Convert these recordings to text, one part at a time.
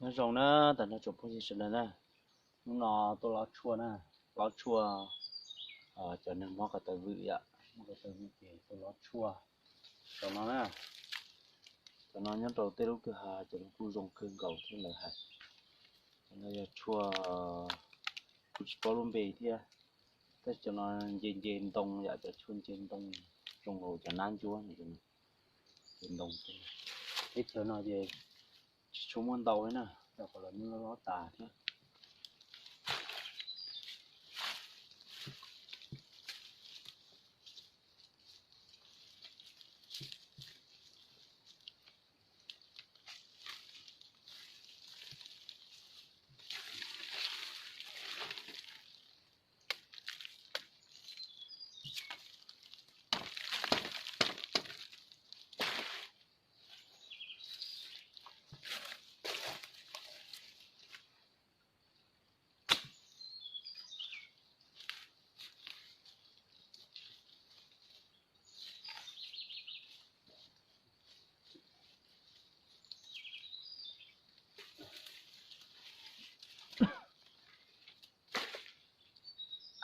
Nyob zoo na, tam no tsoom phooj ywg sawv daws na, hnub no tuaj lob tshuaj na, lob tshuaj, cov neeg mob ko taw vwm yom, mob ko taw vwm ces tuaj lob tshuaj. Cov no na, cov no nyob rau tej lub kwj ha cov no kuj zoo kawg nkaus thiab lawv hais. Cov no yog tshuaj, kuv tsis paub lub npe thiab, tab sis cov no nce nce ntoo yom, cov tshuaj nce ntoo zoo nkaus cov nab ntsuab no, nce ntoo. Teb chaws no ces tsis tshua muaj ntau li na, rau qhov lawv muab lob tas thiab.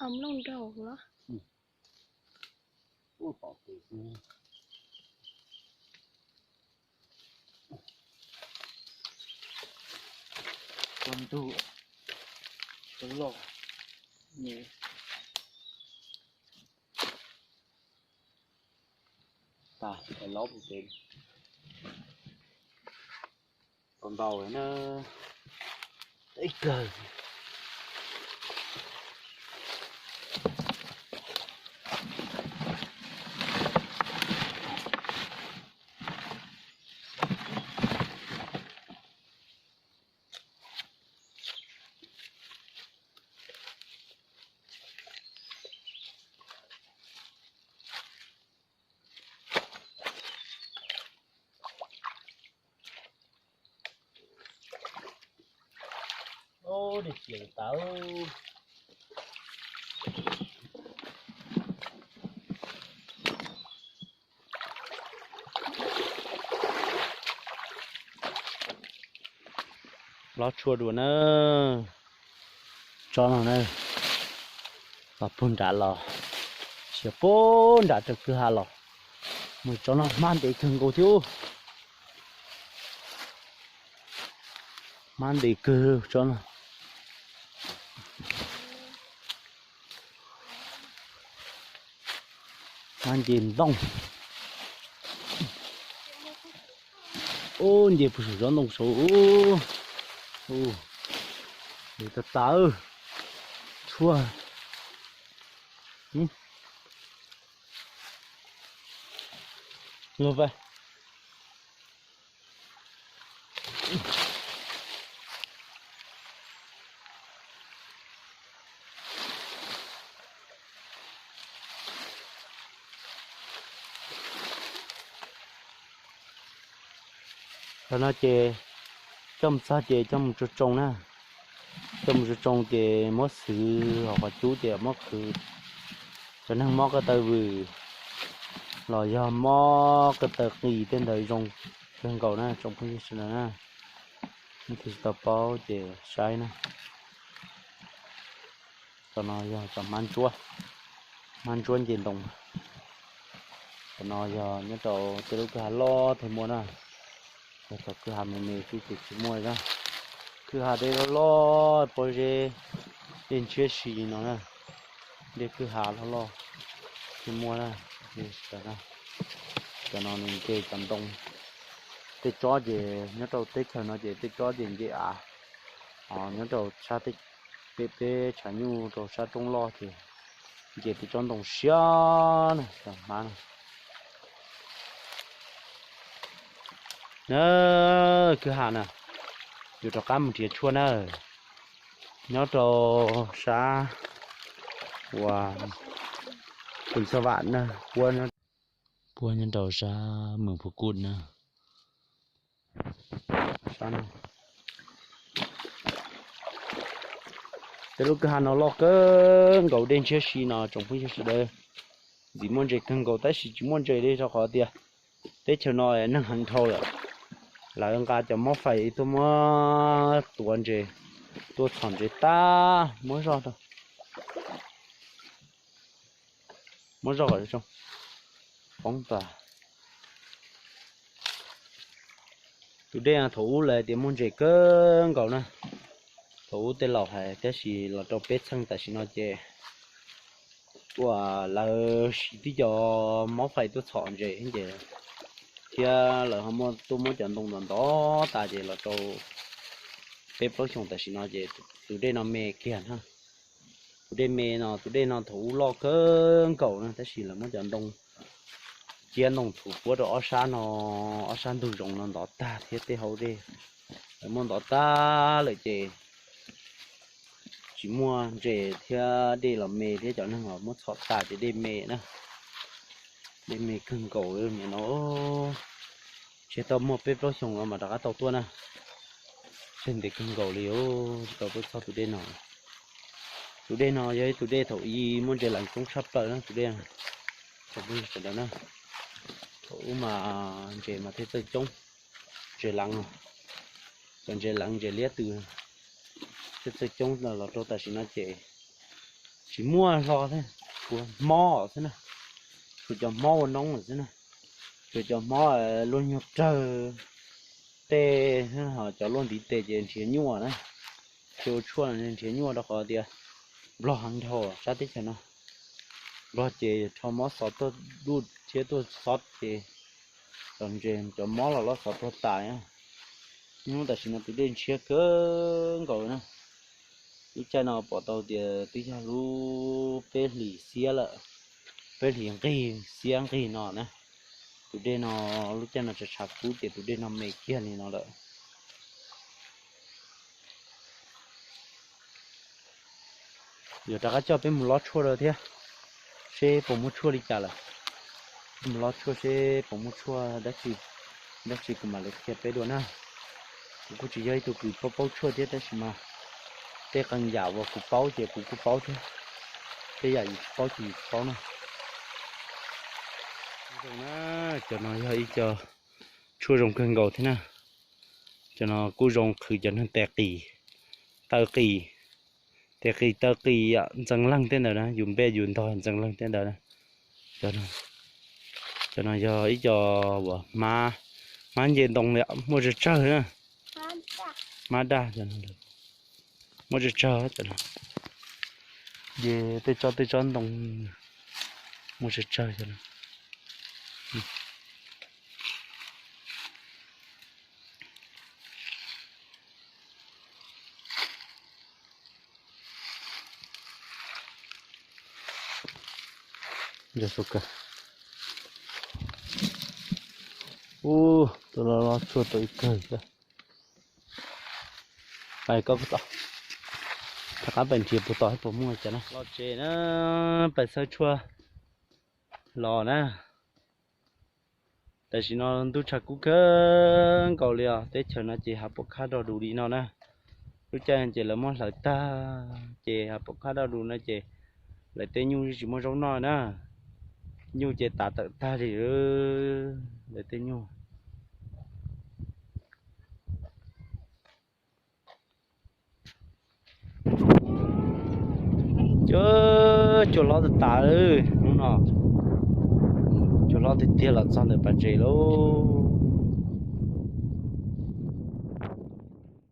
Au nplooj nraug los. Ua ntug, ua loj, nyiam. Tas, lob mus pem. Tau ntau na, ib kawg. Ub, dej cias tas. Lob tshuaj dua na, tsob no na, los puag nrad los, sis puag nrad rau kwj ha los, mus tsob no hmab ntev kawg nkaus thiab. Hmab ntev kawg tsob no. Hmab nce ntoo. Ub, nce puag saum tsob ntoo saud. Ub, tas tas tshuaj. Luag pais. Qhov no ces coj mus txog ces coj mus tso tsoo na. Coj mus tso tsoo ces muab xwv hauv qhov cub ces muab qhwv. Cov neeg mob ko taw vwm los yog mob ko taw qis tej ntawd zoo kawg nkaus na tsoom phooj ywg sawv daws na. Nej tus tsis tau paub ces saib na. Cov no yog cov hmab ntsuab, hmab ntsuab nce ntoo. Cov no yog nyob rau tej lub kwj ha loj thiaj muaj na. Yog cov kwj ha me me xwb ces tsis muaj na. Kwj ha dej loj loj pob zeb, dej ntshiab si no na, dej kwj ha loj loj thiaj muaj na. Cov no nws nce cov ntoo. Tej tsob ces nyob rau teb chaws no ces tej tsob ces nce av. Nyob rau sab peb, peb tshav nyuj rau sab roob loj ces nce tej tsob ntoo siab na, cov hmab na. Na, kwj ha na, yuav rov qab mus nrhiav tshuaj na. Nyob rau sab uas Pus Xas Vam na, puab nyob rau sab Mees Phu Kuj na. Tej lub kwj ha no loj kawg nkaus, dej ntshiab si no tsoom phooj ywg sawv daws. Ntxim muaj ntses kawg nkaus tab sis tsis muaj ntses li rau qhov tias teb chaws no neeg heev dhau lawm. Lawv nqa cov mob fais tuaj muab tuav ntses, tuaj txhom ntses tag, muab zog rau, muab zog kom poob tas. Tus dej no thaum ub lawv tias muaj ntses kawg nkaus na, thaum ub tej laus hais, tab sis los rau peb txheej tam sim no ces ua lawv siv tib co mob fais tuaj txhom ntses ces, thiab lawv ho muaj tuaj muab cov ntoo ntov ntov tas ces los rau peb plaub xyoos tam sim no ces tus dej no me kiag na. Tus dej me no, tus dej no thaum ub loj kawg nkaus na, tab sis lawv muab cov ntoo, ciab ntoo thuv puab rau ob sab no, ob sab ntug zoov no ntov tag thiab tej hauv dej lawv muab ntov tag lawm ces tsis muaj ntses thiab dej los me thiab cov neeg los muab txhom tas ces dej me na. Dej me kawg nkaus li no. Tsis tau muaj peb plaub xyoos no mas rov qab tau tuaj na. Tseg ntev kawg nkaus li os, tsis tau tuaj txog tus dej no. Tus dej no yog ib tus dej thaum ub muaj ntses leev coob tshaj plaws na tus dej no. Thaum ub mas ntses mas thiaj txawj coob, ntses leev, cov ntses leev ntses liab tw thiaj txawj coob los rau tam sim no ces tsis muaj hlo thiab, tshuav mob xwb na, tshuav cov mob ua noob lawm xwb na, tshuav cov mob luaj nyuag rawg tej, cov luaj ntiv tes ces nrhiav nyuaj na, ces ua tshuaj nrhiav nyuaj rau qhov tias nplog heev dhau sab teb chaws no. Nplog ces rho mob xov tuaj duj thiab tuaj xob ces cov ntses cov mob los loj xov tuag tas. Hnub tam sim no tus dej ntshiab kawg nkaus na. Lub caij no pom tau tias twb yog lub peb hlis xiab lawm, peb hlis nqig xiab nqig no na. Tus dej no lub caij no tshav tshav kub ces tus dej no me kiag li no lawm. Yuav rov qab coj peb mus lob tshuaj rau thiab, seb puas muaj tshuaj li cas lawm. Peb mus lob tshuaj seb puas muaj tshuaj dab tsi, dab tsi kuv mam li qhia peb dua na. Kuv kuj tsis yog ib tug kws paub paub tshuaj thiab tab sis mas tej qee yam uas kuv paub ces kuv kuj paub thiab, tej yam yus tsis paub ces yus tsis paub na. Cov no yog ib co tshuaj zoo kawg nkaus thiab na. Cov no kuj zoo qhwv cov neeg tes qis, taw qis, tes qis taw qis ntxeev leeg tej ntawd na, yus npej yus ntog ntxeev leeg tej ntawd na. Cov no yog ib co uas hmab nce ntoo li, muaj tsawg tsawg na. Hmab daj, muaj tsawg tsawg cov no. Ces tej tsob tej tsob ntoo muaj tsawg tsawg cov no. Ub, tus no los tshuaj tau ib kawg xwb. Pais koj, rov qab pais nrhiav puag tom puas muaj cov na. Los tsev na, pais xawb tshuaj los na. Tam sim no ntuj tshav kub kawg nkaus li os, teb chaws no ces hav pom khab do dus li no na. Lub caij ces lawv muab hlawv tag ces hav pom khab do dus no ces lawv tej nyuj tsis muaj zaub noj na. Nyuj ces tas tawm tag li lawv tej nyuj. Cov cua hlob tas tas hnub no, cua hlob tiag tiag los txog ntawm pas ntses lauj.